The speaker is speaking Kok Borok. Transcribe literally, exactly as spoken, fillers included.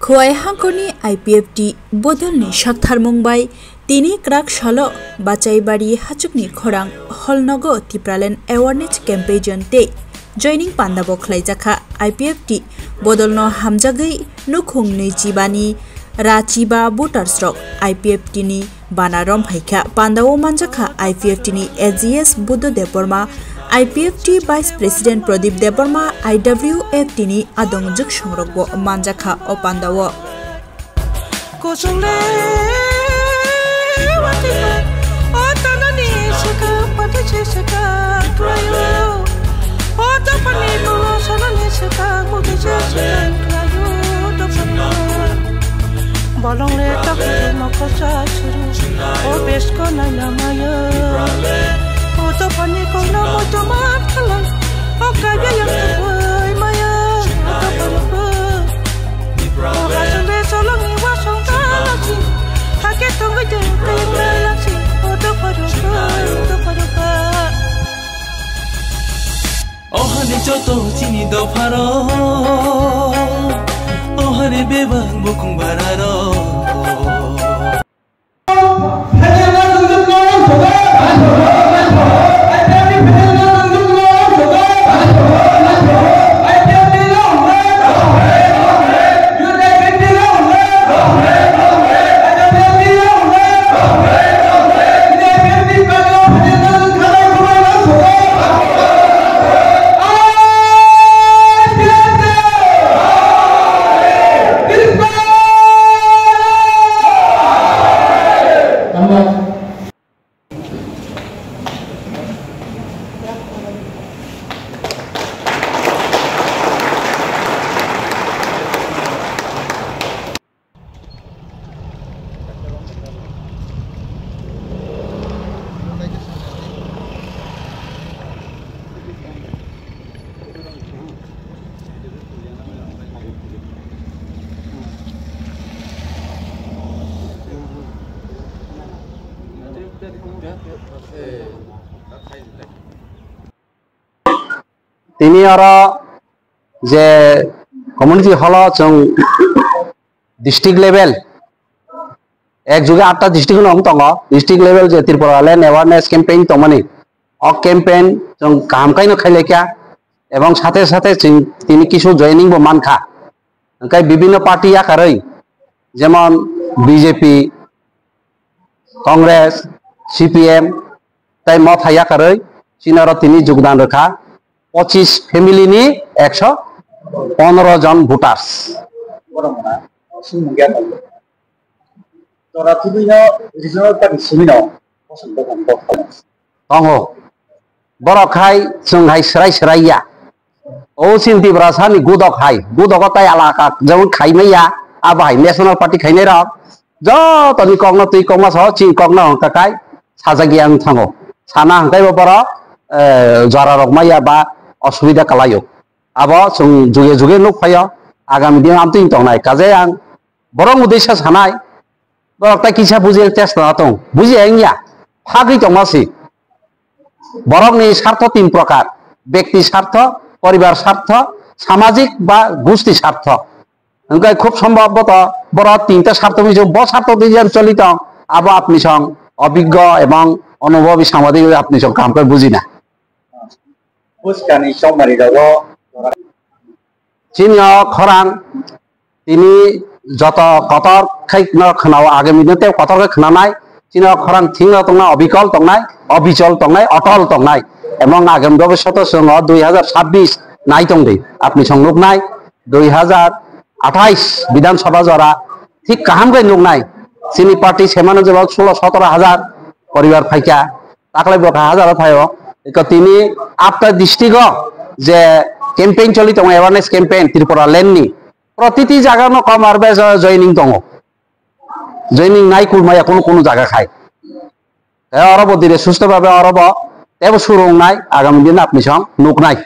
Khowai hangkorni I P F T bodolni saktharmung bai tini kwrak salo Bachaibari hachukni khorang Holnogo Tipraland Awareness Campaign tei joining pandabo khlaijakha. I P F T bodolno hamjagwi nukhung nwichibani rachiba votersrok I P F T ni bana romphaikha. Pandao manjakha I P F T ni A G S Buddho Debbarma, I P F T Vice President Pradip Debbarma, I W F T ni adongjwk songrokbo manjakha o pandao. Kusung le wati pai, o tanani saka pati se saka klayo. O tapani bolo sanani saka mugi se saka klayo, tapani. Bolong le tak moko sa suru, o besko na na maya. O tapani kona mo tamat kalai, o kaya yang tuwai maya, o tapani. Ohani joto chini dopharo, ohani bebak bukung bararo. Tini oro je community hall o chwng district level, ek juge atta district no wng tongo, district level je Tripura Land Awareness Campaign tongmani, o campaign chwng kaham khaino khailaikha, ebong sathe sathe chwng tini kisu joining bo mankha. Hwnkhe bibinno party yakarwi, jemon B J P, Congress, C P M, tei motha yakarwi chini oro tini jogdan rwkha pochis family ni ekso pondro jon voters. Tora tubui no regional party simi no. Tongo. Borok hai chwng hai swrai swrai ya. O chini Tiprasa ni gudok hai, gudogo tai alaka jemon khai maya, abo hai national party khainai rok. Joto ni kokno twi kokma sao chini kokno hwnkha khai sajagya wng thango. Sana hwnkhe bo borok, eh, jora rok maya ba osubida kalaio. Abo chwng juge juge nuk phaio, agami din amtwini tongnai. Kaje ang borok uddesyo sanai, borok tai kisa bujil chesta tong, buji ya wngya, phagwi tongma si. Borokni sartho tin prokar, bekti sartho, poribar sartho, samajik ba gusti sartho. Hwnkhe khub sombhob boto borok tinta sartho bising, bo sartho twi jani choli tong, abo apni song obiggo ebong onubhobi samajik apni song kaham khe bujina. Buskani chongmari rogo. Chini o khorang tini joto kotor khai no khwnao, agami no tei kotor khe khwnanai. Chini o khorang thik no tongnai, obikol tongnai, obichol tongnai, otol tongnai. Emong agami bhobishoto chwng o dui hazar chabbish nai tong di, apni song nuknai, dui hazar athais Bidhan Sabha jora thik kaham khe nuknai. Chini party semano jeba sulo sotoro hazar poribar phaikha. Taklai bo kha hazaro phaio. Eko tini atta district o je campaign choli tongo, awareness campaign Tripura land ni. Protiti jaga no komar be jo-, joining tongo. Joining nai kulmaya kunu kunu jaga khai. Te oro bo dire susto bhabe oro bo tebo surung nai agami din apni song nuk nai.